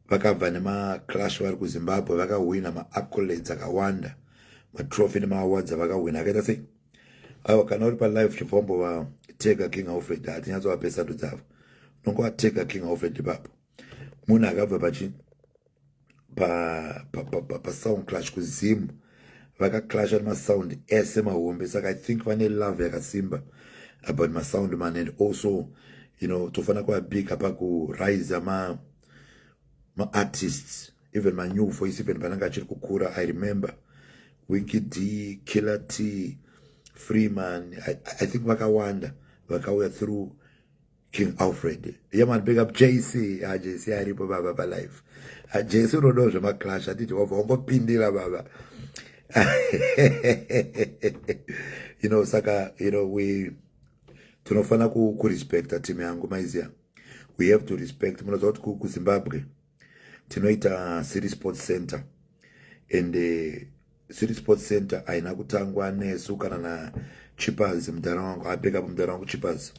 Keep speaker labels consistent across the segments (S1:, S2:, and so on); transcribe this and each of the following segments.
S1: Vakabva nemaclash vari kuZimbabwe, vakahwina maaccolades akawanda, matrophy nemaawards avakahwina akaita sei. Aiwa, kana uri palive, chibva wambovatega King Alfred. Hatinyatsovapa sando dzavo, unongovatega King Alfred ipapo. Munhu akabva pachi pasound clash kuZim, vakaclasha nemasound ese mahombe. Saka I think vane love yakasimba about masound man, and also tofanira kuvabika pakurise maartists, even manew voice, even vanenge achiri kukura. I remember Winky D, Killer T, Freeman. I think vakawanda vakauya through King Alfred. Yeah man, big up JC. Ah, JC aripo baba palife. Ah, JC unodawo zvemaclash, atiti wabva wangopindira baba. Saka we tinofanira kurespecta team yangu, maiziya. We have to respect. Munoziva kuti kuZimbabwe tinoita City Sports Center, and City Sports Center haina kutangwa nesu kana naChippers, mudhara wangu. Abeka mudhara wangu Chippers,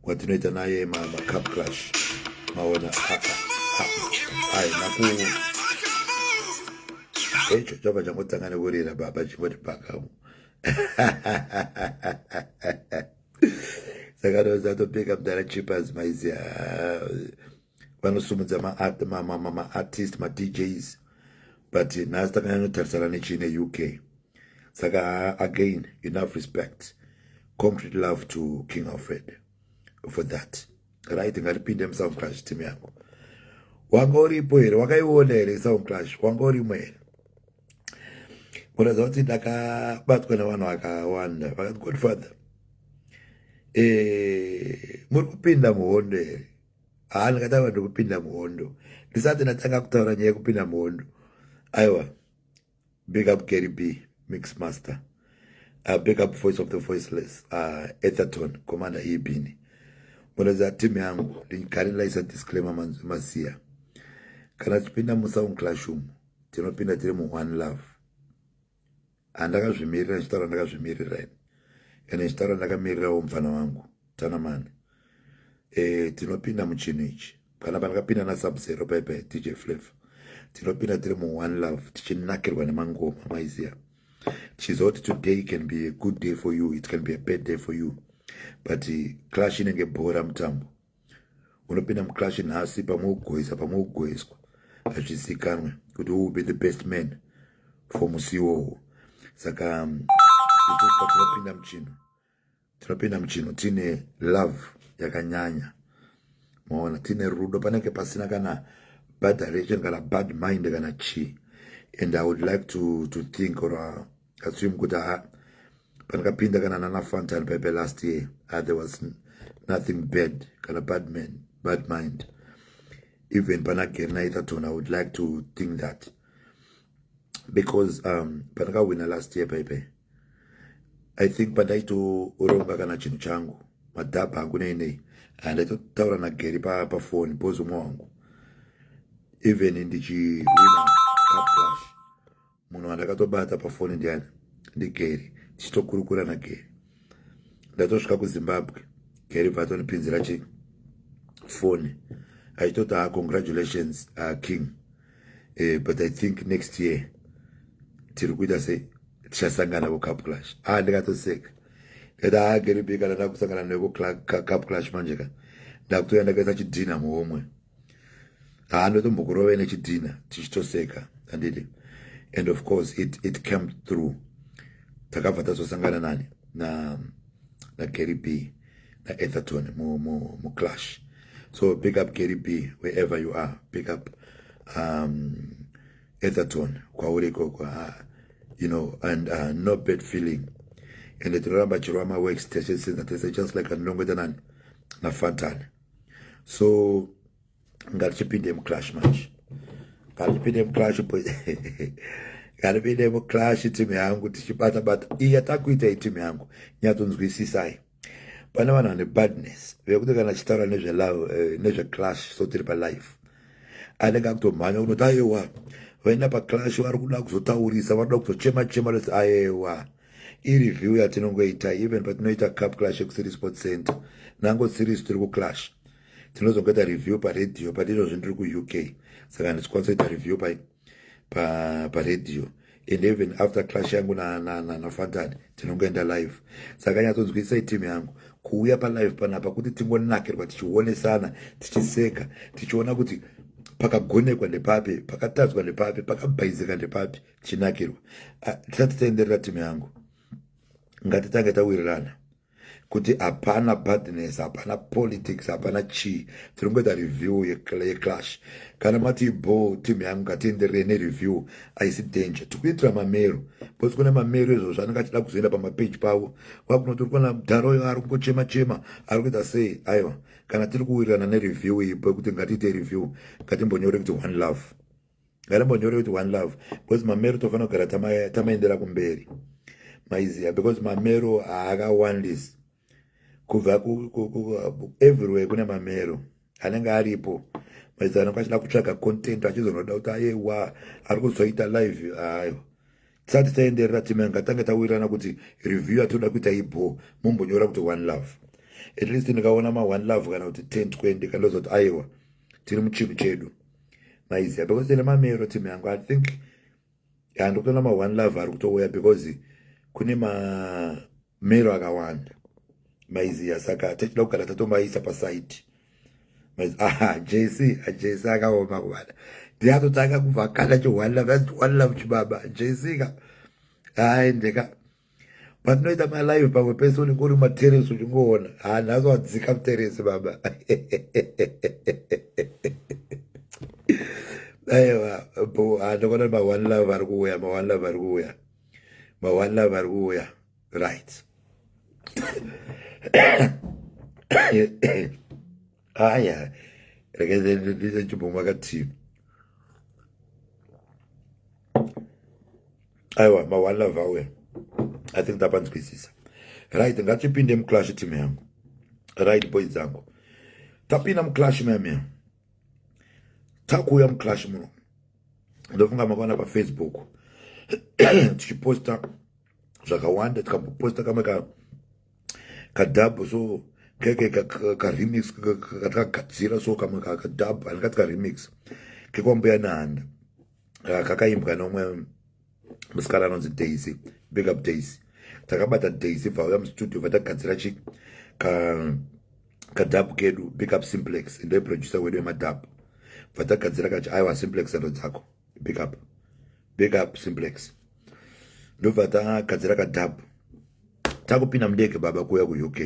S1: watinoita naye macup clash, maona. Haina ku echo chabva changotanga nekurira baba, chingoti pakamu. Saka ndozatopeka mudhara Chippers, maiziya, vanosumudza maartist, madjs. But nhasi takanyanyotarisana nechii, neUK. Saka again, enough respect, concrete love to King Alfred for that. Right, ngatipinde musound clash. Team yangu, wanga uripo here? Wakaiona here sound clash? Wanga urimo here? Munoziva kuti ndakabatwa nevanhu vakawanda vakati, "Godfather, muri kupinda muhondo here?" Haa, ndikatanga ndikupinda muhondo. Ndisati ndatanga kutaura nyaya yekupinda muhondo, aiwa, big up Gary B, mix master. Big up voice of the voiceless, Etherton, Commander Ebini. Munoziva timu yangu, ndigare ndaisa disclaimer. Masiya, kana tichipinda musound clash umu, tinopinda tiri muone love. Handakazvimirira ndichitaura, ndakazvimirira ini, ende ndichitaura ndakamirirawo mufana wangu Tanamani. Tinopinda muchinhu ichi, kana pandakapinda naSubzero paipai, DJ Flavor, tinopinda tiri muone love, tichinakirwa nemangoma, maiziya, tichiziva kuti today can be a good day for you, it can be a bad day for you, but clash inenge bhora, mutambo. Unopinda muclash nhasi, pamwe ugoisa, pamwe ugoiswa, hazvizikanwe kuti who will be the best man for musi iwowo. Saka patinopinda muchinhu, tinopinda muchinhu tine love yakanyanya, maona, tine rudo. Panenge pasina kana bad direction, kana bad mind, kana chii. And I would like to think or assume kuti ha, pandakapinda kana nana Fantan pepe last year, there was nothing bad, kana bad man, bad mind. Even pana Gary naEtherton, I would like to think that, because pandakawina last year pepe, I think pandaitoronga kana chinhu changu, madhabha angu, nei nei, handaitotaura naGary pafoni, because umwe wangu, even ndichiwina cup clash, munhu wandakatobata pafoni ndiani? NdiGary. Tichitokurukura naGary. Ndatosvika kuZimbabwe, Gary bva atonipinzira chi foni, achitoti, "Ha, congratulations, King, but I think next year tiri kuita sei, tichasangana kucup clash." Ah, ndikatoseka, ndikati, "Ha, Gary B, kana ndakusangana nekucup clash manje ka, ndakutoya ndakaisa chidhina muhomwe. Ha, ndotombokurove nechidhina." Tichitoseka, handiti? And of course it came through. Takabva tazosangana nani, na naGary B naEtherton muclash. So big up Gary B wherever you are. Big up Etherton kwauri ikoko. And no bad feeling, and tinoramba chirova maworks tese tese, just like andinongoita nani, naFantan. So ngatichipinde muclash manje, ngatipinde muclash, ngatipinde muclash, timu yangu. Tichibata bata iyi yatakuita itimu yangu, nyatsonzwisisai. Pane vanhu vane badness vekuti kana achitaura nezvelove, nezveclash, so tiri palife, anenge akutomhanya kunoti, "Aiwa, vaenda paclash vari kuda kuzotaurisa, vari kuda kuzochema chema." Loti, "Aiwa, ireview yatinongoita." Even patinoita cup clash ekuCity Sports Center, nango series tiri kuclash. Tinozongoita review paradio, but izvozvi ndiri kuUK, saka handisikwanisa kuita review paradio. And even after clash yangu naFantan tinongoenda live. Saka nyatsonzwisisai, team yangu, kuuya palive panapa kuti tingonakirwa, tichionesana, tichiseka, tichiona kuti pakagonekwa ndepapi, pakatadzwa ndepapi, pakabhaizika ndepapi, tichinakirwa. Ah, tisati taenderera, timu yangu, ngatitange tawirirana kuti hapana badness, hapana politics, hapana chii. Tiri kungoita review yeclash. Kana mati bo, timu yangu, ngatienderere nereview. Aisi danger, tikuitira mamero, because kune mamero izvozvo anenge achida kuzoenda pamapeji pavo, wakunoti uri kuona mudhara ari kungochema chema, ari kuita sei. Aiwa, kana tiri kuwirirana nereview ipo yekuti ngatiite review, ngatimbonyore kuti one love, ngatimbonyore kuti one love, because mamero tofanira kugara tamaendera kumberi, maiziya, because mamero haakawandisi kubva everywhere. Kune mamero anenge aripo, maiziya, anenge achida kutsvaga content, achizonoda kuti ayewa ari kuzoita live. Ayo, tisati taenderera, time, ngatange tawirirana kuti review yatinoda kuita ibo. Mumbonyora kuti one love. At least ndikaona ma-one love kana kuti 10, 20, kandozoti aiwa, tiri muchinhu chedu, maiziya, because tine mamero, timu yangu. I think handikutoona ma-one love ari kutouya because kune mamero akawanda, maiziya, saka tichida kugara tatomaisa pasite. Aha, JC, JC akaoma kuvana, ndiyatotanga kubva kana chi-one love, one love chibaba JC ka. Hai, ndeka patinoita malive pamwe pese unenge uri materesi uchingoona. Ha, nhasi wadzika muteresi baba. Aiwa bo, handokona ma-one love ari kuuya, ma-one love ari kuuya, ma-one love ari kuuya. Right, aya, regai ndichimbomwa katii. Aiwa, ma-one love auya. I think tapanzwisisa. Right, ngatipinde muclash, team yangu. Right, boys dzangu, tapinda muclash mayamia, takuuya muclash muno. Ndofunga makaona paFacebook tichiposta zvakawanda, tikamboposta kamwe kadhabhu so, keke karemix katakagadzira so, kamwe kadhabhu anenge karemix kekwambuya Nehanda, kakaimbwa nomwe musikana anonzi Daisy. Big up Daisy. Takabata Daisy, bvauya mustudio, vatagadzira chi kadhabhu kedu. Big up Simplex, ndiye producer wedu wemadhabhu. Bvatagadzira kachi. Aiwa, Simplex, ando dzako. Big up, big up Simplex. Ndobva tagadzira kadhabhu, takupinda mundege baba kuuya kuUK.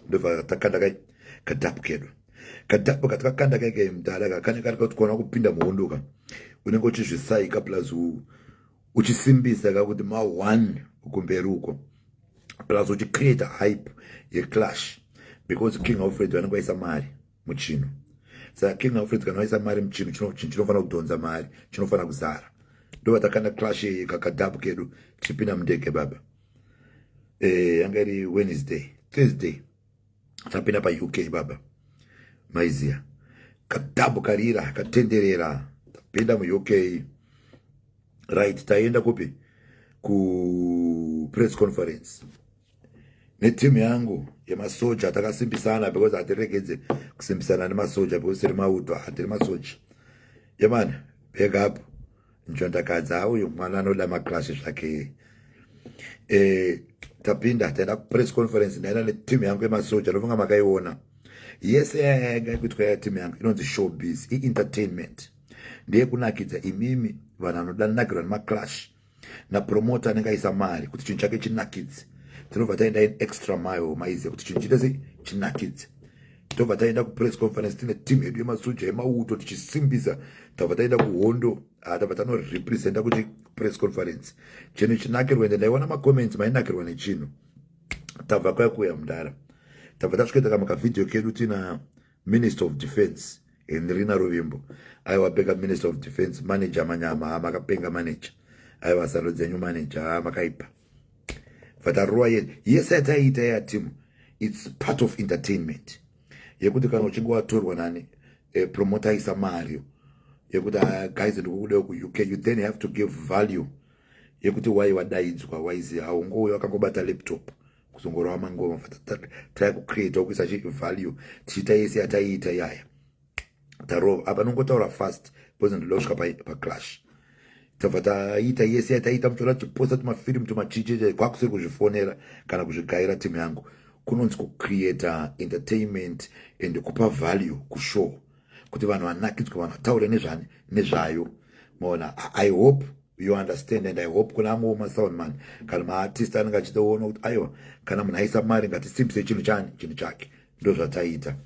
S1: Ndobva takanda kadhabhu kedu, kadhabhu katakakanda keke mudhara kane kari kuti kuona kupinda muhondo ka, unenge uchizvisaika, plus uchisimbisa kakuti ma-one kumberi uko, plus uchicreate hype yeclash, because King Alfred vanenge vaisa mari muchinhu. Saka King Alfred kana vaisa mari muchinhu, chinhu chinofanira kudhonza mari, chinofanira kuzara. Ndobva takanda clash kakadhabu kedu tichipinda mundege baba. Yanga iri Wednesday, Thursday tapinda paUK baba, maiziya, kadhabhu karira, katenderera, tapinda muUK. Right, taenda kupi? Kupress conference netimu yangu yemasoja. Takasimbisana because hatiregedze kusimbisana nemasoja, because tiri mauto, hatiri masoja yemani. Back up njondakadza, uyu mwana anoda maclash zvake. Tapinda, taenda kupress conference, ndaenda netimu yangu yemasoja. Ndofunga makaiona yese yayanga kuitwa yatimu yangu, inonzi showbiz, ientertainment, ndeyekunakidza imimi vanhu vanoda nakirwa nemaclash, napromota anenge aisa mari kuti chinhu chake chinakidze. Tinobva taenda in extra mile, maiziya, kuti chinhu chiite sei? Chinakidze. Tobva taenda kupress conference tine team yedu yemasuja, yemauto, tichisimbisa. Tabva taenda kuhondo, tabva tanorepresenta kuti press conference chinhu chinakirwa. Ende ndaiona macomments, mainakirwa nechinhu. Tabva kwaya kuya mudara, tabva tasvikoita kamwe kavhidhiyo kedu tina Minister of Defense Henrina Ruvimbo. Aiwa, beka Minister of Defense, manager manyama, ha, makapenga manager. Aiwa, sando dzenyu manager, ha, makaipa. Vataruwa yese yataiita yatimu, it's part of entertainment yekuti kana uchinge watorwa nani, promoter aisa mari yekuti, ah, guys, ndikukudewo kuUK, you then have to give value yekuti wai wadaidzwa. Waiziva, haungouya wakangobata laptop kuzongorova mangoma. Try kucreate, kuisa chi value, tichiita yese yataiita iyaya. Tarova apa, nongotaura fast because ndoda kusvika paclash. Tabva taita yese yataita, muchiona tiposta tumafirimu, tumachicheche, kwakusiri kuzvifonera kana kuzvigaira. Timu yangu, kunonzi kucreata entertainment and kupa value kushow kuti vanhu vanakidzwe, vanhu vataure nezvani nezvayo. Maona, I hope you understand and I hope kuna amwewo masoundman kana maartist anenge achitoona kuti aiwa, kana munhu aisa mari, ngatisimbise chinhu chani, chinhu chake. Ndo zvataita.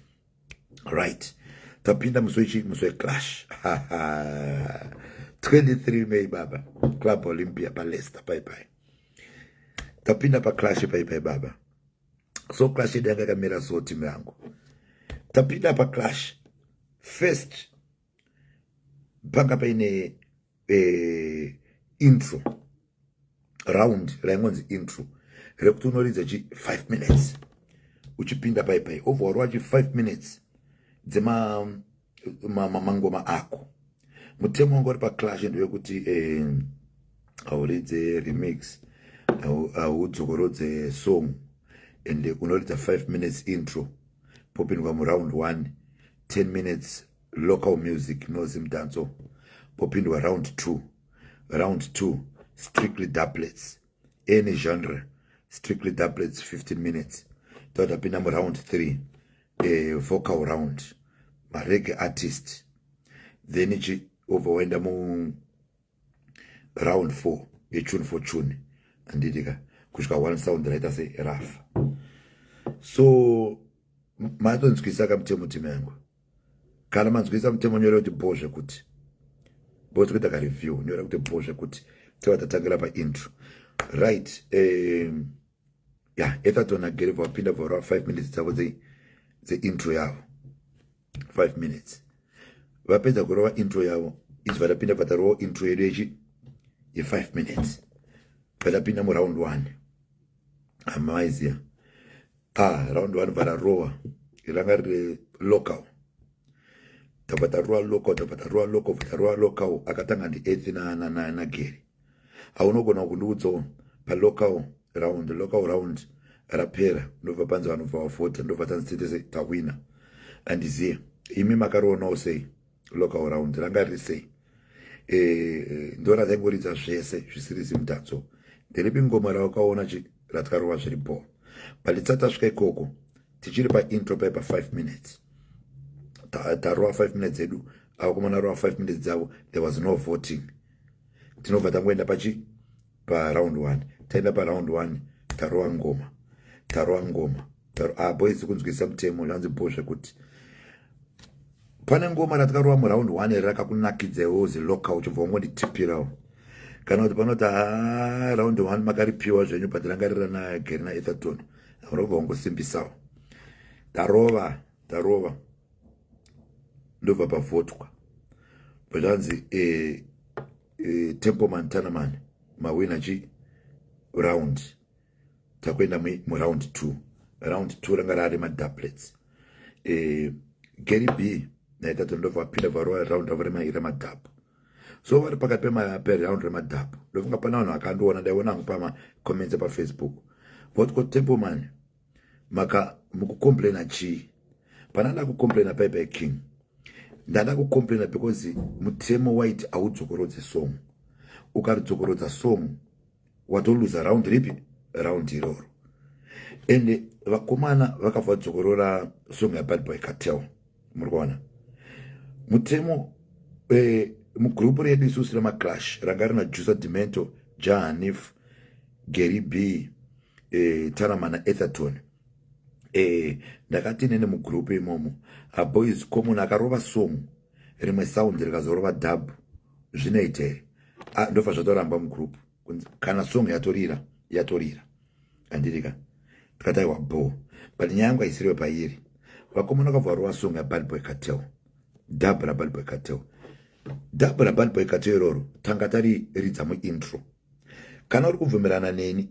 S1: Right, tapinda musi wechi, musi weclash, 23 May, baba, Club Olympia paLeicester paipai. Tapinda paclash paipai, baba. So clash yedu yanga yakamira so, timu yangu. Tapinda paclash, first panga paine intro round raingonzi intro, rekuti unoridza chi 5 minutes uchipinda paipai, obva warova chi 5 minutes dzemamangoma ako. Mutemo wanga uri paclash ndewekuti hauridze remix, haudzokorodze song and unoridza 5 minutes intro. Popindwa muround 1, 10 minutes local music, no Zimdancehall. Popindwa round 2. Round 2, strictly dubplates, any genre, strictly dubplates, 15 minutes. Totapinda muround 3, vocal round, mareggae artist. Then ichi obva waenda mu round 4 yetune for tune, handitika, kusvika one sound raita se rafa. So matonzwisa kamutemo, timu yangu. Kana manzwisa mutemo, nyora kuti bo zvekuti bo tikuita kareview. Nyora kuti bo zvekuti tova tatangira paintro. Right, ya, Etherton naGary vapinda, varova 5 minutes dzavo dzeintro yavo. 5 minutes vapedza kurova intro yavo, izvi vatapinda, vatarova intro yedu yechi ye5 minutes. Vatapinda muround 1, hamaiziya. Ah, round 1 vararova ranga riri local. Tabva tarova local, tabva tarova local, bva tarova local. Akatanga ndiEthi naGary. Haunogona kundiudzawo palocal round, local round rapera, ndobva panzi vanhu bva vavhota, ndobva tanzi tete tawina. Handiziye imi makarionawo sei local round, ranga riri sei? Ndo rataingoridza zvese zvisiri Zimdancehall. Nderipi ngoma ravakaona ratikarova zviri bho? But tisati tasvika ikoko, tichiri paintro pai, pa5 minutes, tarova 5 minutes dzedu, avakomana rova 5 minutes dzavo. There was no voting. Tinobva tangoenda pachi paround 1. Taenda paround 1, tarova ngoma, tarova ngoma. Ah, boys, kunzwisa mutemo zvanzi bo zvekuti pane ngoma ratikarova muround 1 rakakunakidzewo zilocal, uchibva wangonditipirawo, kana kuti panoti ha, round 1 makaripiwa zvenyu, but ranga rira naGary naEtherton, unobva wangosimbisawo. Tarova, tarova, ndobva pavhotwa, bva zvanzi Templeman, Tanaman mawina chi round. Takuenda muround 2. Round 2 ranga rari madubplates. Gary B naEtherton ndobva vapinda, varova round ravo remadub. So vari pakati peround remadub, ndofunga pana vanhu vakandiona, ndaiona hangu pamacomments epaFacebook, voti, "Ko Templeman, maka mukucomplaina chii?" Pananda kucomplaina paipai, king, ndanda kucomplaina because mutemo waiti haudzokorodze song. Ukaridzokorodza song, watoluza round ripi, round iroro. Ende vakomana vakabva vadzokorora song yaBad Boy Cartel. Muri kuona mutemo. Mugrupu redu isusu remaclash ranga rina Jusa Demento, Jahanif, Gary B, Tanamana, Etherton. Ndakati nene mugrupu imomo, aboys, ko munhu akarova song, rimwe sound rikazorova dub, zvinoita here? Ah, ndobva zvatoramba mugrupu. Kana song yatorira, yatorira, handirika? Tikati aiwa, bo. But nyaya yangu haisiriwe pairi. Vakomana vakabva varova song yaBad Boy Cartel, dub raBad Boy Cartel. Dub raBad Boy Cartel iroro tanga tariridza muintro. Kana uri kubvumirana neni,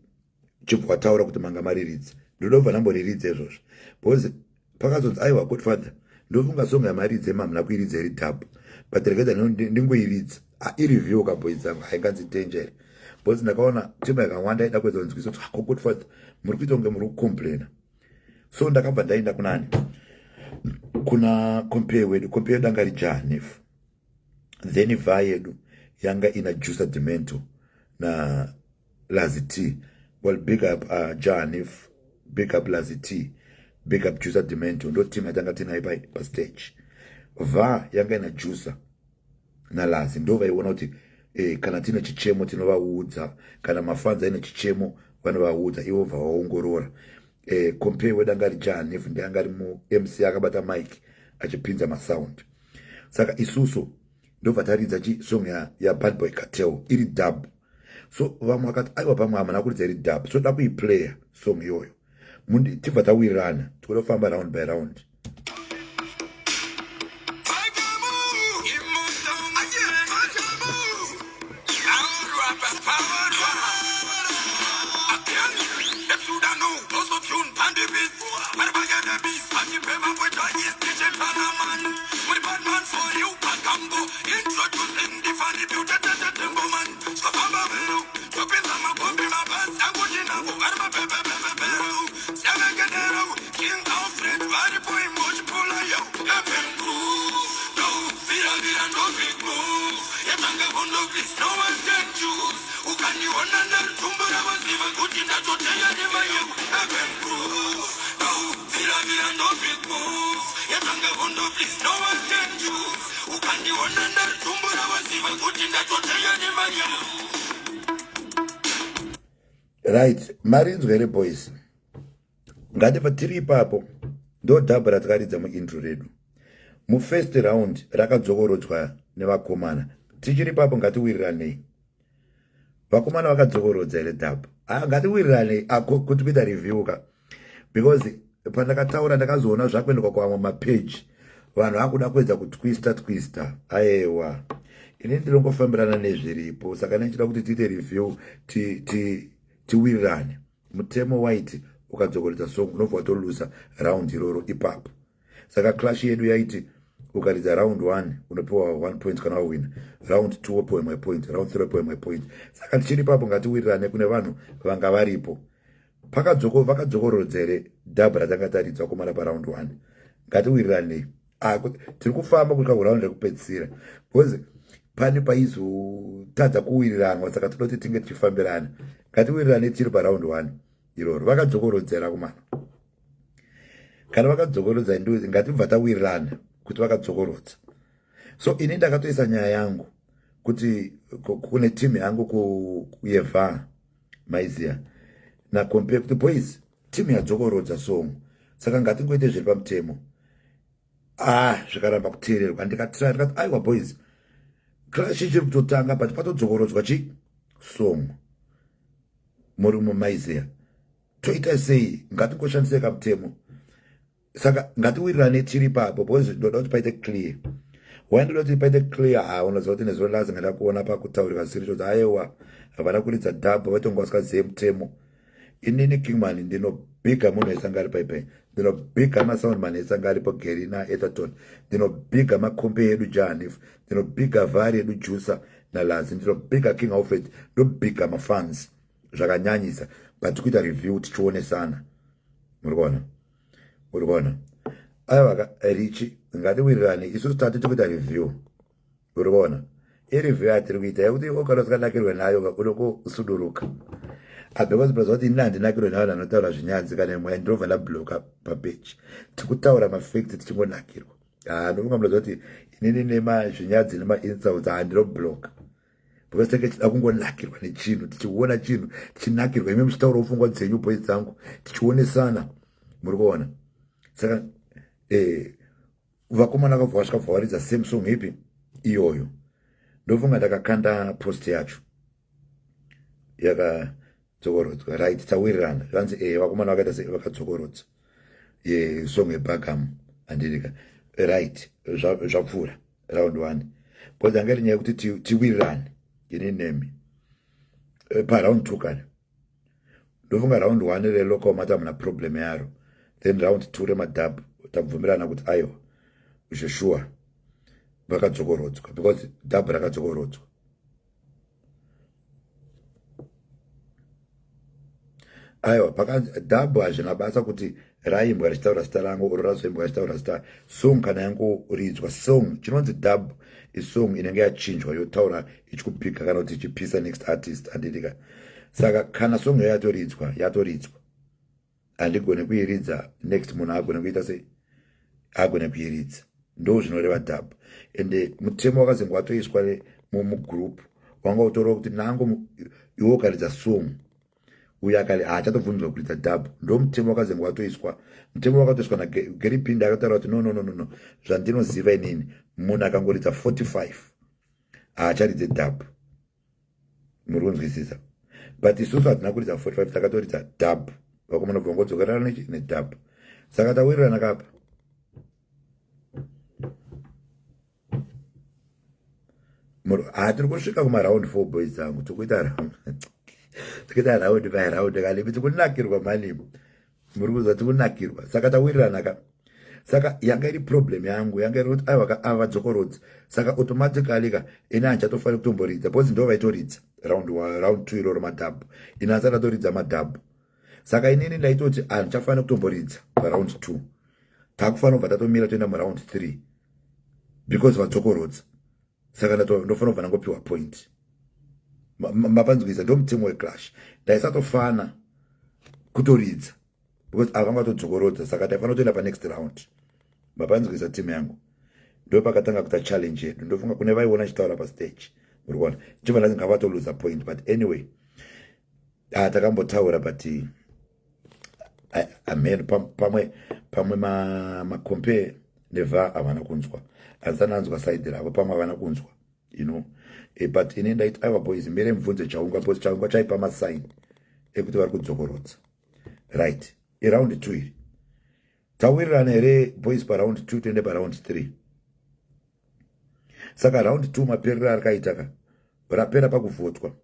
S1: chibva wataura kuti manga mariridza. Ndodobva ndamboriridza izvozvo because pakazonzi, "Aiwa Godfather, ndofunga song yamaridza ema hamuna kuiridza iri dub, but regedza ndingoiridza." Ireview kaboys dzangu, hainganzi danger here? Because ndakaona timu yakawanda ida kuedza kunzwisa kuti, "Ko Godfather, muri kuita kunge muri kucomplaina." So ndakabva ndaenda kunani, Ndokuna compare wedu, compare yedu anga ri Jahanif, then va yedu yanga ina Jusa Demento na Lazi T. Well, big up Jahanif, big up Lazi T, big up Jusa Demento. Ndo team yatanga tinayo pastage. Va yanga ina Jusa naLazi, ndo vaiona kuti kana tine chichemo tinovaudza, kana mafans aine chichemo vanovaudza, ivo bva vaongorora. Compare wedu anga ari Jahanif, ndianga ari muMC akabata mike achipinza masound. Saka isusu ndobva taridza chisong yaBad Boy Cartel iri dub. So vamwe vakati aiwa, pamwe hamuna kuridza iri dub, so da kuiplaya song iyoyo, tibva tawirirana, tikuda kufamba round by round. Right, marinzwa here, boys? Ngatibva tiri ipapo. Ndo dub ratakaridza muintro redu mufirst round, rakadzokorodzwa nevakomana. Tichiri ipapo, ngatiwiriranei. Vakomana vakadzokorodza here dub? Ah, ngatiwiriranei kuti kuita review ka, because pandakataura ndakazoona zvakuendekwa kwamwe mapeji, vanhu vakuda kuedza kutwista twista. Aiwa, ini ndinongofambirana nezviripo. Saka ndichida kuti tiite review, tiwirirane. Mutemo waiti ukadzokorodza song unobva watolusa round iroro ipapo. Saka clash yedu yaiti ukaridza round one unopiwa one point, kana wawina round two wopiwa imwe point, round three wopiwa imwe point. Saka tichiri ipapo, ngatiwirirane kune vanhu vanga varipo. Vakadzokororodza here dub ratanga taridza vakomana paround one? Ngatiwiriranei. Ah, tiri kufamba kusvika kuround rekupedzisira, because pane paizotadza kuwiriranwa. Saka toda kuti tinge tichifambirana. Ngatiwirirane tiri paround one iroro. Vakadzokorodzera kumana? Kana vakadzokorodza, ngatibva tawirirana kuti vakadzokorodza. So ini ndakatoisa nyaya yangu kuti kune timu yangu kuyeva maiziya nacompare kuti boys, timu yadzokorodza song, saka ngatingoite zviri pamutemo. Ah, zvikaramba kuteererwa. Ndikatira, ndikati aiwa boys, clash ichiri kutotanga, but patodzokorodzwa chi song muri mumaiziya, toita sei? Ngatingoshandisei kamutemo. Saka ngatiwirirane tiri ipapo, because ndoda kuti paite clear. Why ndoda kuti paite clear? Ha, unoziva kuti nezuro lazi ngada kuona pakutaurika zvisiri choti aiwa, havana kuridza dub, vaitonga vasikazive mutemo. Inini Kingman ndinobhiga munhu wese anga ari paipai, ndinobhiga masoundman ese anga aripo, Gary naEtherton, ndinobhiga makombe edu Jahanif, ndinobhiga vari yedu Jusa naLazi, ndinobhiga King Alfred, ndobhiga mafans zvakanyanyisa. But kuita review tichionesana, muri kuona, uri kuona? Aiwa Richi, ngatiwirirane isusu tati tikuita review, uri kuona? Ireview yatiri kuita yekuti ukana usikanakirwe nayo unokusuduruka, because plus kuti ini handinakirwe nayo, ndanotaura zvinyanzi kana imwe, ndinobva ndabloka papeji. Tikutaura mafacts tichingonakirwa. Ha, ndofunga munoziva kuti inini nemazvinyadzi nemainsults, handinobloka, because tinenge tichida kungonakirwa nechinhu, tichiona chinhu tichinakirwa, imi muchitaurawo pfungwa dzenyu, boys dzangu, tichionesana, muri kuona? Saka vakomana vakabva vasvika bva varidza same song ipi iyoyo. Ndofunga ndakakanda post yacho yakadzokorodzwa. Right, tawirirana. Zvanzi vakomana vakaita se vakadzokorodza yesong yebhagamu, handirika? Right, zvapfuura round one, because anga iri nyaya yekuti tiwirirane ini nemi paround two. Kana ndofunga round one relocal mati hamuna problem yaro, then round two remadub tabvumirana kuti aiwa, zveshuwa vakadzokorodzwa, because dub rakadzokorodzwa. Aiwa, dub hazvina basa kuti Raimbwa richitaura zita rangu oro razoimbwa richitaura zita song kana yangoridzwa song chinonzi dub isong inenge yachinjwa yotaura ichikupika kana kuti ichipisa next artist handidika. Saka kana song yo yatoridzwa yatoridzwa, handigone kuiridza next munhu agone kuita sei, agone kuiridza. Ndo zvinoreva dub. Ende mutemo wakazenge watoiswa mugroup wanga utoreva kuti nango iwe ukaridza song uyo akari haachatobvumidzwa kuridza dub. Ndo mutemo wakazenge watoiswa, mutemo wakatoiswa naGary Pinde akataura kuti no, no, no, no, no, zvandinoziva inini, munhu akangoridza 45 haacharidze dub. Muri kunzwisisa? But isusu hatina kuridza 45, takatoridza dub. Vakomana bva vangodzokerana nechi nedub. Saka tawirirana kapa. Hatiri kusvika kumaround 4, boys dzangu. Tikuita round, tikuita round by round kalimi. Tikunakirwa mani, muri kuziva, tikunakirwa. Saka tawirirana ka. Saka yanga iri problem yangu yanga iri kuti aiwa ka, ava vadzokorodzi, saka automatically ka ini handichatofaniri kutomboridza because ndo vaitoridza round round 2 iroro madub. Ini handisati ndatoridza madub, saka inini ndaitoti handichafaniri kutomboridza paround 2. Takufanira kubva tatomira toenda muround 3 because vadzokorodza, saka ndofanira kubva ndangopiwa point. Mapanzwisa? Ndo mutemo weclash. Ndaisatofana kutoridza because ava vanga vatodzokorodza, saka taifanira kutoenda panext round. Mapanzwisa, timu yangu? Ndo pakatanga kuita challenge yedu. Ndofunga kune vaiona chitaura pastage, muri kuona chibva ndati ngavatoluza point. But anyway, ah, takambotaura, but amen, pamwe macompare neva havana kunzwa, handisati ndanzwa side ravo, pamwe havana kunzwa. But ini ndaiti aiwa boys, mire mubvunze chaunga because chaunga chaipa masign ekuti vari kudzokorodza. Right, iround 2 iri. Tawirirana here boys paround 2? Toende paround 3. Saka round 2 maperero arikaita ka, rapera pakuvhotwa,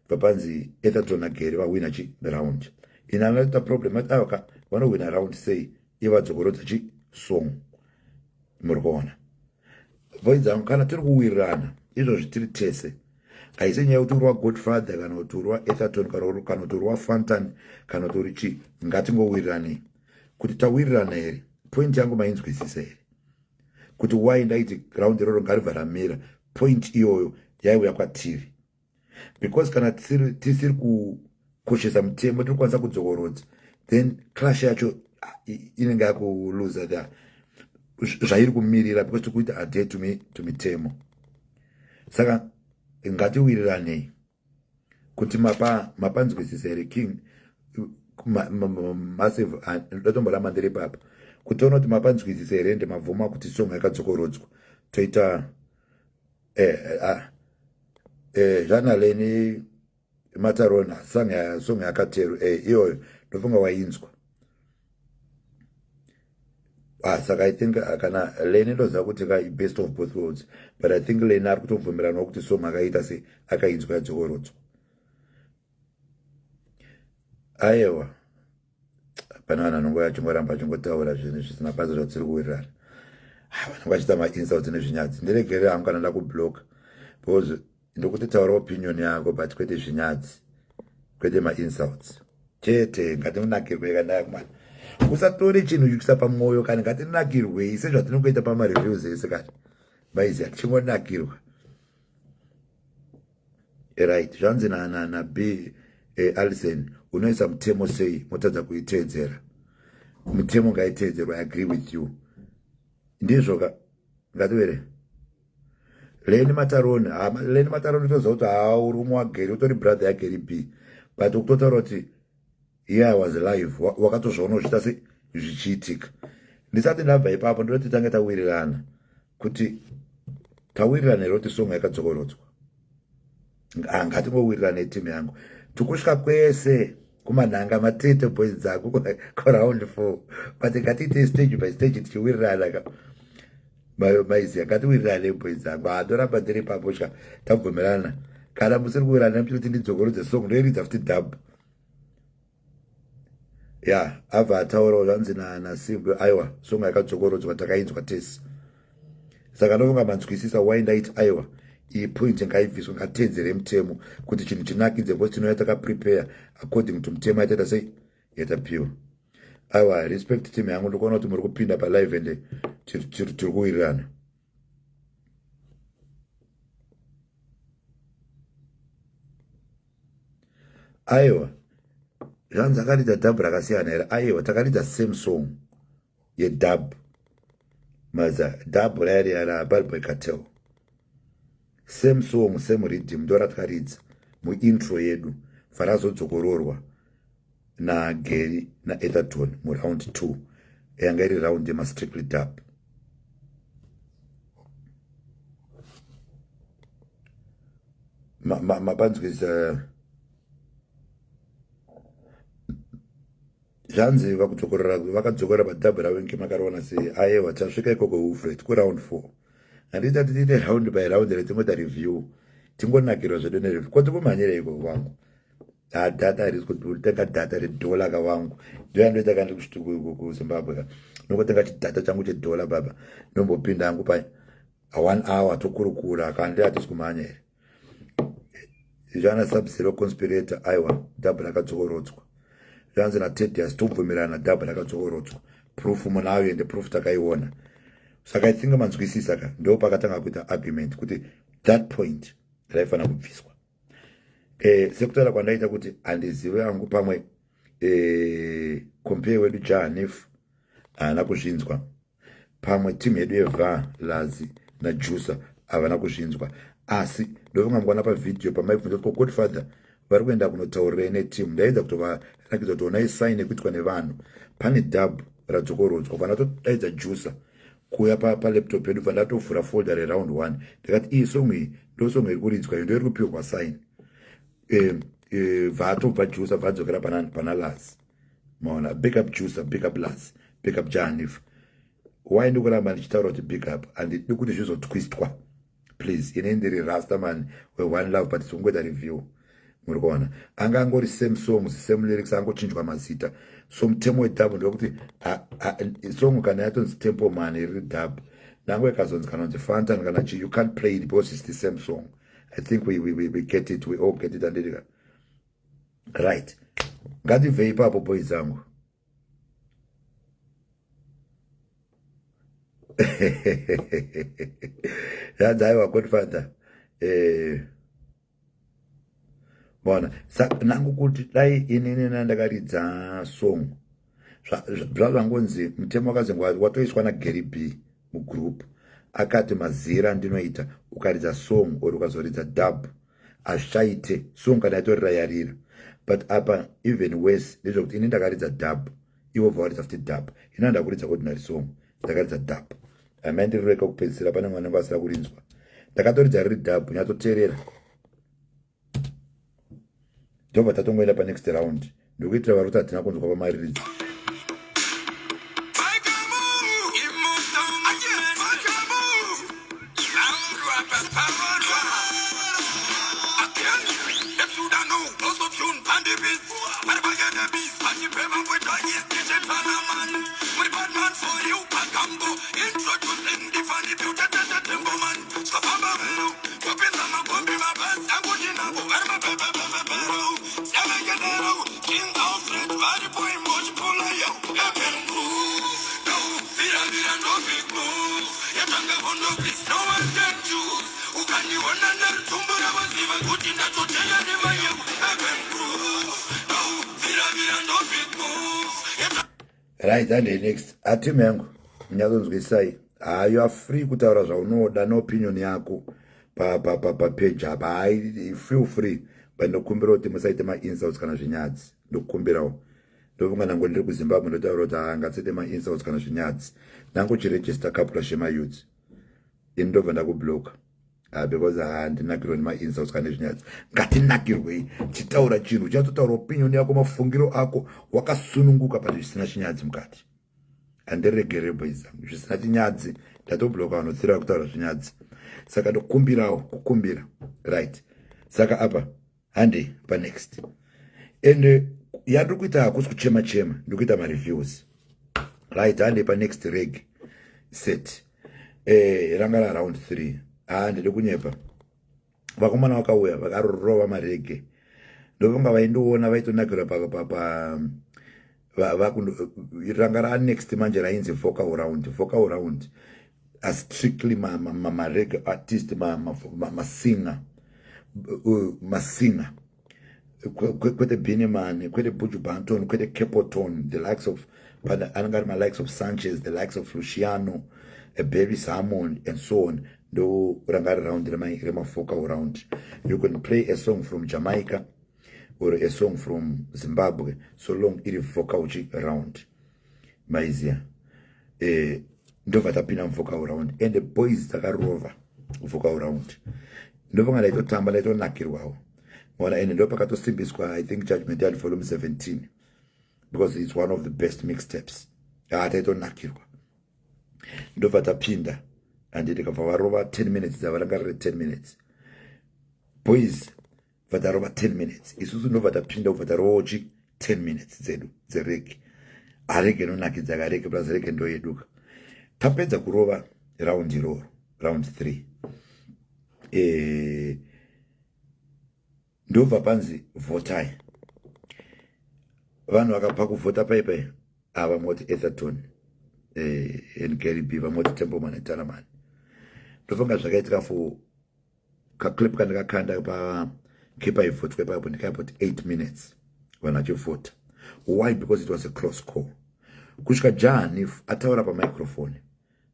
S1: bva panzi Etherton naGary vawina chi round. Ini anoita problem ati aiwa ka, vanowina round sei ivadzokorodza chi song? Muri kuona, boys dzangu, kana tiri kuwirirana izvozvi tiri tese, haisi nyaya yekuti uri waGodfather kana kuti uri waEtherton kana kuti uri waFantan kana kuti uri chi. Ngatingowiriranei kuti tawirirana here. Point yangu mainzwisisa here kuti why ndaiti round iroro ngaribva ramira? Point iyoyo yaiuya kwatiri because kana tisiri kukoshesa mutemo, tiri kukwanisa kudzokorodza, then clash yacho inenge yakuluza the zvairi kumirira because tiri kuita adhere to mitemo. Saka ngatiwiriranei kuti mapanzwisisa here. King Massive, ndatomboramba ndiri papa kutiona kuti mapanzwisisa here. Ende mabvuma kuti song yakadzokorodzwa, toita zvanaleni Matarona song yakateru iyoyo, ndofunga wainzwa. Ah, saka I think kana Leni, ndoziva kuti ka best of both worlds, but I think Leni ari kutobvumiranawo kuti song akaita se akainzwa yadzokorodzwa. Aiwa, pane vanhu vanongoya achingoramba achingotaura zvinhu zvisina basa zvatisiri kuwirirana. Ah, vanenge vachiita mainsults nezvinyadzi. Ndiregerere hangu kana ndakubloka because ndokuti taura opinion yako, but kwete zvinyadzi, kwete mainsults chete. Ngatinakirwei kandakumana, usatore chinhu chikuisa pamwoyo kani. Ngatinakirwei sezvatinongoita pamareviews ese kani, maiziya, tichingonakirwa. Right, zvanzi na B Alison, unoisa mutemo sei motadza kuiteedzera? Mutemo ngaiteedzerwa, I agree with you. Ndizvo ka. Ngatiwere Leni Mataroni. Leni Mataroni, toziva kuti haa, uri umwe waGary, utori brother yaGary B, but ukutotaura kuti here I was live, wakatozviona uchiita se zvichiitika. Ndisati ndabva ipapo, ndinoti tange tawirirana kuti tawirirana here kuti song yakadzokorodzwa. Ngatingowirirana netimu yangu, tikusvika kwese kumanhanga matete, boys dzako, kuround 4, but ngatiite stage by stage tichiwirirana ka. Maiziya, ngatiwirirane, boys dzangu. Handoramba ndiri ipapo sha tabvumirana. Kana musiri kuwirirana muchiti ndidzokorodze song, ndoiridza futi dub ya. Abva ataurawo zvanzi naSimbu, aiwa, song yakadzokorodzwa, takainzwa tese. Saka ndofunga manzwisisa why ndaiti aiwa, iyi point ngaibviswe, ngateedzere mutemo kuti chinhu chinakidze because tinouya takaprepare according to mutemo yataita sei yatapiwa. Aiwa, respect team yangu, ndikuona kuti muri kupinda palive ende tiri kuwirirana. Aiwa, zvanzi akaridza dub rakasiyana here? Aiwa, takaridza same song yedub, maza dub raya raBadboy Cartel, same song, same rhythm, ndo ratakaridza muintro yedu, farazodzokororwa naGary naEtherton muround 2, yanga iri round yemastrictly dub. Mapanzwisa zvanzi vakudzokorora, vakadzokorora padub ravo nke makariona sei? Aiwa, tasvika ikoko, Wilfred, kuround 4. Handiti ati tiite round by round re, tingoita review, tingonakirwa zvedu nereview. Kwatikumhanyira ikoko wangu, data harisi kutenga data redhola ka wangu, ndoyandoita kandi kuZimbabwe ka, nongotenga chidata changu chedhola baba, ndombopinda hangu pai 1 hour, tokurukura kandi hatisi kumhanya here? Zvana Subzero Conspirator, aiwa, dub rakadzokorodzwa. Zvanzi naTedius, tobvumirana, dub rakadzokorodzwa, proof munayo, ende proof takaiona. Saka I think manzwisisa ka, ndo pakatanga kuita argument kuti that point raifanira kubviswa. Sekutaura kwandaita kuti handizive hangu, pamwe compare wedu Jahanif haana kuzvinzwa, pamwe timu yedu yeva Lazi naJusa havana kuzvinzwa, asi ndofunga mukwana pavhidhiyo pamaibvunza kuti Godfather vari kuenda kunotaurirei netimu, ndaedza kutovarakidza kuti onai sign yekuitwa nevanhu, pane dub radzokorodzwa. Vanatodaidza Jusa kuuya palaptop yedu, vandatovhura folder reround 1, ndikati iyi song iyi ndo song iri kuridzwa, iyo ndo iri kupiwa sign. Bvatobva Jusa, bvadzokera pana Lazi. Maona? Big up Jusa, big up Lazi, big up Janif. Why ndikuramba ndichitaura kuti big up? Handidi kuti zvizotwistwa, please. Ine ndiri rastaman weone love, but tikungoita review. Muri kuona anga angori same songs, same lyrics, angochinjwa mazita. So mutemo wedub ndewekuti song kana yatonzi Temple Man iri dub, nango ikazonzi kana kunzi Fantan kana chi, you can't play it because it's the same song. I think we get it, we all get it, andidika? Right, ngatibvei ipapo, boys dzangu. Yanzi aiwa, Godfather, bona nangu kuti dai inini nandakaridza song zvazvangonzi mutemo wakazenga watoiswa naGary B mugroup, akati mazira ndinoita ukaridza song or ukazoridza dub hazvichaite, song kana yatorira yarira. But apa even worse ndezvekuti ini ndakaridza dub, ivo bva varidza futi dub. Ini handakuridza ordinary song, ndakaridza dub. Hamai ndirireka kupedzisira, pane mwana wangu asina kurinzwa, ndakatoridza riri dub, nyatsoteerera, ndobva tatongoenda panext round, ndokuitira vari kuti hatina kunzwa pamariridzi. Right, and next atimu yangu, nyatsonzwisai. Ha, you are free kutaura zvaunoda neopinion yako papage apa. Hai, feel free, but ndokumbira kuti musaite mainsults kana zvinyadzi. Ndokumbirawo, ndofunga nango ndiri kuZimbabwe, ndotaura kuti hangatiite mainsults kana zvinyadzi. Nangochiregister Cup Clash yemayouth, ini ndobva ndakubloka because handinakirwe nemainsults kana nezvinyadzi. Ngatinakirwei chitaura chinhu, uchatotaura opinion yako, mafungiro ako wakasununguka, pane zvisina chinyadzi mukati. Handiregere, boys zangu, zvisina chinyadzi. Ndatobloka vanotsira kutaura zvinyadzi, saka ndokumbirawo kukumbira. Right, saka apa handi panext, and yandiri kuita hakusi kuchema chema, ndiri kuita mareviews. Right, handi panext reg set, ranga raround 3. Handidi kunyepa, vakomana vakauya vakarova mareggae, ndofunga vaindiona vaitonakirwa pa Ranga ranext manje rainzi vocal round. Vocal round are strictly mareg artist, masinger, masinger, kwete Beenie kwete Buju Banton, kwete Capleton, the likes of anenge ari malikes of Sanchez, the likes of Luciano, Beres Hammond and so on. Ndo ranga ri round remavocal round. You can play a song from Jamaica or a song from Zimbabwe, so long iri vocal round. Maiziya, ndobva tapinda muvocal round and the boys takarova vocal round. Ndobva ndaitotamba, ndaitonakirwawo, ona. And ndo pakatosimbiswa, I think, Judgment Yard Volume 17, because it's one of the best mixtapes. Ah, taitonakirwa. Ndobva tapinda, handiti? Kabva varova 10 minutes dzavaranga riri 10 minutes. Boys bva tarova 10 minutes. Isusu ndobva tapinda, kubva tarovawo chi 10 minutes dzedu dzereggae. Areggae inonakidza kareggae, plus reggae ndo yeduka. Tapedza kurova round iroro, round 3, ndobva panzi votai. Vanhu vakabva kuvhota paipai ava, moti Etherton and Gary B, vamoti Templeman neTanaman. Ndofunga zvakaitika for kaclip kandakakanda pakepaivhotwa ipapo, ndikaipoti 8 minutes vanhu vachivhota. Why? Because it was a close call kusvika Jah Hanif ataura pamicrophone.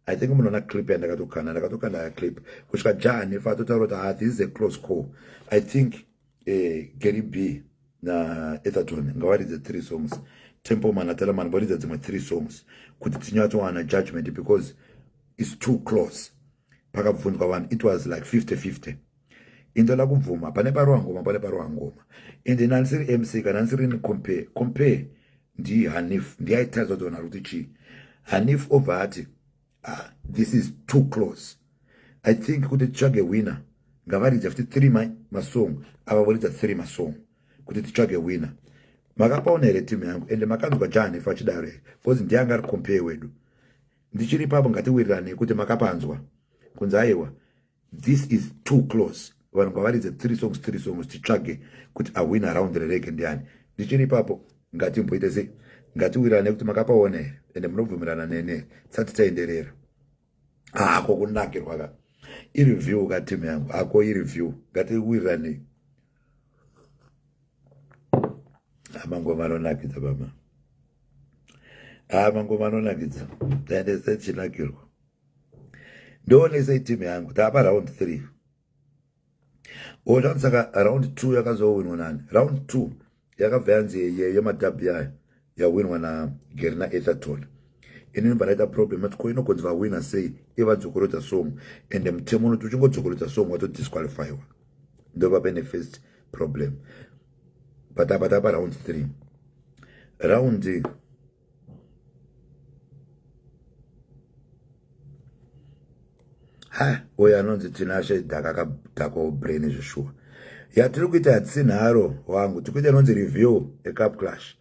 S1: I think munoona clip yandakatokanda, ndakatokanda clip kusvika Jah Hanif atotaura kuti, "Ah, this is a close call. I think Gary B naEtherton ngavaridze three songs, Templeman naTeleman voridza dzimwe three songs kuti tinyatsowana judgment, because it's too close." Pakabvunzwa vanhu, it was like 50 50. Indoda kubvuma, pane parova ngoma, pane parova ngoma. Ende nandisiri MC kana ndisiri compere, compere ndiHanif, ndiaitaridza kuti vanhu vari kuti chii. Hanif obva ati, "Ah, this is too close. I think kuti titsvage winner, ngavaridze futi three masong ava, voridza three masong kuti titsvage winner." Makapaona here, timu yangu? Ende makanzwa Jahanif achidaro here? Because ndianga ari compere wedu. Ndichiri ipapo, ngatiwirirane kuti makapanzwa kunzi, "Aiwa, this is too close, vanhu ngavaridze three songs, three songs, titsvage kuti awina round rereggae ndiani." Ndichiri ipapo, ngatimboite sei? Ngatiwirirane kuti makapaona here, ende munobvumirana nene here tisati taenderera? Hako kunakirwa ka ireview ka, timu yangu. Hako ireview, ngatiwirirane. Mangoma anonakidza baba. Ha, mangoma anonakidza, taende sechinakirwa. Ndoonesei, timu yangu? Taapa round 3 oda. Saka round 2 yakazowinwa nani? Round 2 yakabva yanzi yemadub yayo yawinwa naGary naEtherton. Inini bva problem ati, ko inogonzi vawina sei ivadzokorodza song? Ende mutemo unoti uchingodzokorodza song watodisqualifyiwa. Ndova pane first problem. But apa tapa round 3. Round ha, uyo anonzi Tinashe Dhaka akadhakwawo brain zveshuwa. Yatiri kuita hatsinharo wangu, tiri kuita inonzi review yeCup Clash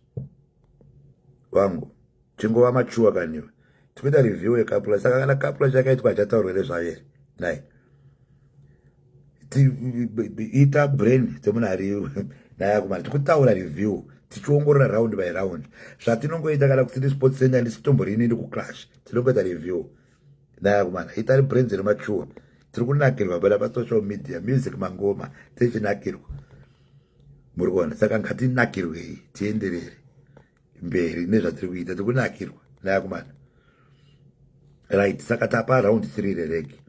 S1: wangu. Chingova machuwa kaniwe, tiri kuita review yeCup Clash. Saka kana Cup Clash yakaitwa, achataurwa nezvayo here nai? Ita brain dzemunhu ari naye akumana. Tiri kutaura review, tichiongorora round by round, zvatinongoita kana kusiri Sports Center. Ndisitomborini ndikuclash, tinongoita review naye akumana. Itari brain dziri machuwa. Tiri kunakirwa pada pasocial media, music, mangoma, tichinakirwa. Muri kuona? Saka ngatinakirwei, tienderere mberi nezvatiri kuita. Tiri kunakirwa naye akumana. Right, saka tapa round 3 rereggae.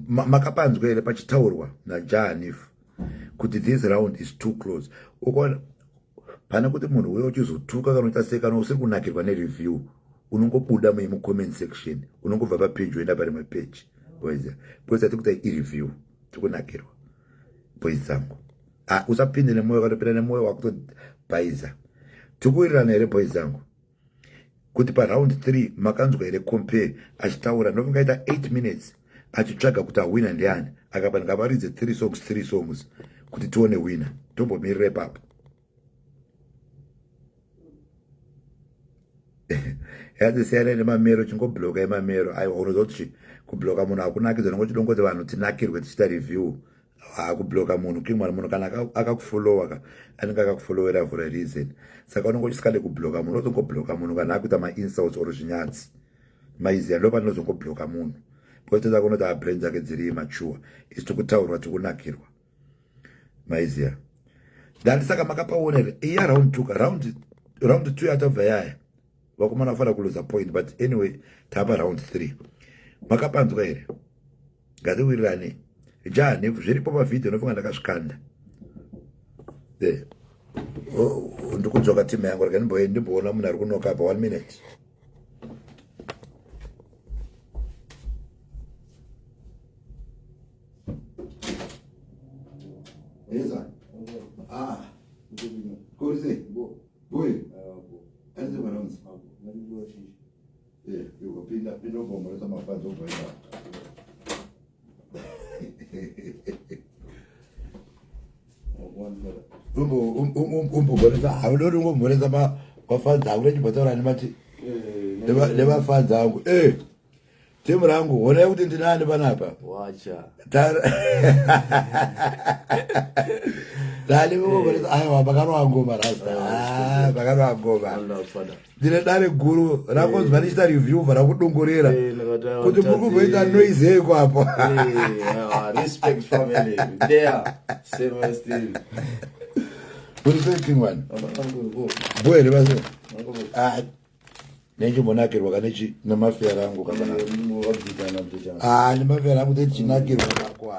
S1: Makapanzwa here pachitaurwa naJahanif kuti, "This round is too close"? Ukaona pane kuti munhu uye uchizotuka kana uita sei, kana usiri kunakirwa nereview, unongobuda mucomment section, unongobva papage woenda parimwe page, because ati kuti ireview, tikunakirwa, boys dzangu. Ah, usapinde nemwoyo, ukatopinda nemwoyo wakutobhaiza. Tikuwirirana here, boys dzangu, kuti paround 3 makanzwa here compere achitaura? Ndofungaita 8 minutes achitsvaga kuti awina ndiani. Akapa, "Ngavaridze 3 songs, 3 songs, kuti tione winner." Tombomirira ipapo. Yazisiyana nemamero, chingobloka emamero. Aiwa, unoziva kuti kubloka munhu hakunakidza. Nongo chidongoti vanhu tinakirwe tichiita review. Hakubloka munhu king mwana, munhu kana akakufollowa ka, anenge akakufollowera for a reason. Saka unonge uchisikade kubloka munhu, unozongobloka munhu kana akuita mainsults or zvinyadzi, maiziya. Ndo panozongobloka munhu because toda kuona kuti abrain dzake dziri mature. Isi tikutaurwa, tikunakirwa, maiziya. Ndati saka makapaona here iya round two ka? Round two yatabva yaya, vakomana vafanira kuluza point, but anyway tapa round three. Makapanzwa here? Ngatiwirirane jani, zviripo pavhidhiyo, nofunga ndakazvikanda. Ndikudzoka timu yangu, rega ndimboona munhu ari kunoka apa. One minute. Eza. Ah. Kuri sei? Boy. Anzi mwananzi. Eh, pinda pinda ubombolesa mafanzi obhoyina. Umbombolesa haunodi ungombolesa mafanzi angu nechimbotaura nemati nemafanzi angu. Eh. Timu rangu, honai kuti ndinani panapa.
S2: Wacha.
S1: Dani mungombolesa, aiwa makarova ngoma rasta. Ah, makarova ngoma. Ndine dare guru rakonzwa ndichiita review bva rakudongorera kuti muri kumboita noise yeiko apo.
S2: Respect family. There. Same still.
S1: Uri sei king one? Boy here basi. Ah, nechimbonakirwa kanechi nemafia rangu kapana. Ah, nemafia rangu techinakirwa kako.